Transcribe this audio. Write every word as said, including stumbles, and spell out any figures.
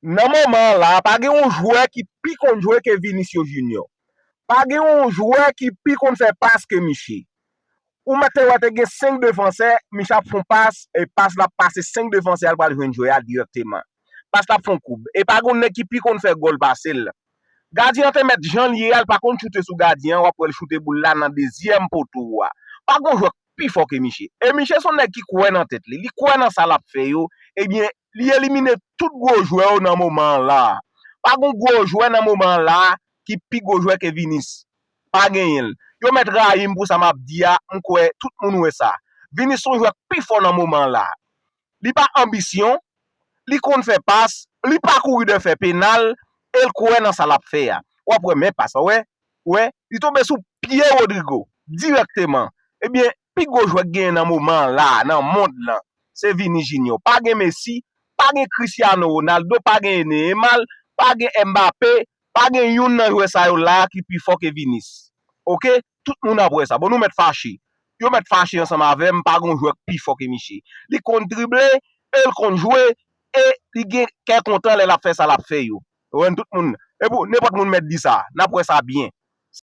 Nan moman an la, pa gen yon jwè ki pi konn jwe ke Vinicius Junior. Pa gen yon jwè ki pi konn fè pas ke misye. Ou mèt te wè te gen senk defansè, misye ap fè yon pas, e pas la ap pase senk defansè a, l pral jwenn jwè a dirèkteman. Pas la ap fè yon koub. E pa gen yon nèg ki pi konn fè gòl pase l. Gadyen an te mèt jan l ye a, l pa konn choute sou gadyen an, w ap wè l choute boul la nan dezyèm poto a. Pa gen yon jwè k pi fò ke misye. E misye se yon nèg ki kwè nan tèt li, li kwè nan sa l ap fè yo. Ebyen, li elimine tout gwo jwè yo nan moman an la. Pa gen yon gwo jwè nan moman an la ki pi gwo jwè ke Vinis. Pa genyen l. Yo mèt rayi m pou sa m ap di a, m kwè tout moun wè sa. Vinis se yon jwè k pi fò nan moman an la. Li pa anbisyon, li konn fè pas, li pa kouri dèyè fè penal, e l kwè nan sa l ap fè a. W ap wè, men pas, wè, wè, li tonbe sou pye Rodrygo, dirèkteman. Ebyen, pi gwo jwè k genyen nan moman an la, nan mond lan, se Vini Junior. Pa gen Messi, pa gen Cristiano Ronaldo, pa gen Neymar, pa gen Mbappé, pa gen youn nan jwè sa yo la ki pi fò ke Vinis. Oke? Tout moun ap wè sa. Bon, nou mèt fache. Yo mèt fache ansanm avè m, pa gen yon jwè k pi fò ke misye. Li konn drible, e l konn jwe, e li gen kè kontan lè l ap fè sa l ap fè yo. Ou konprann, tout moun. E pou nenpòt moun mèt di sa, n ap wè sa byen.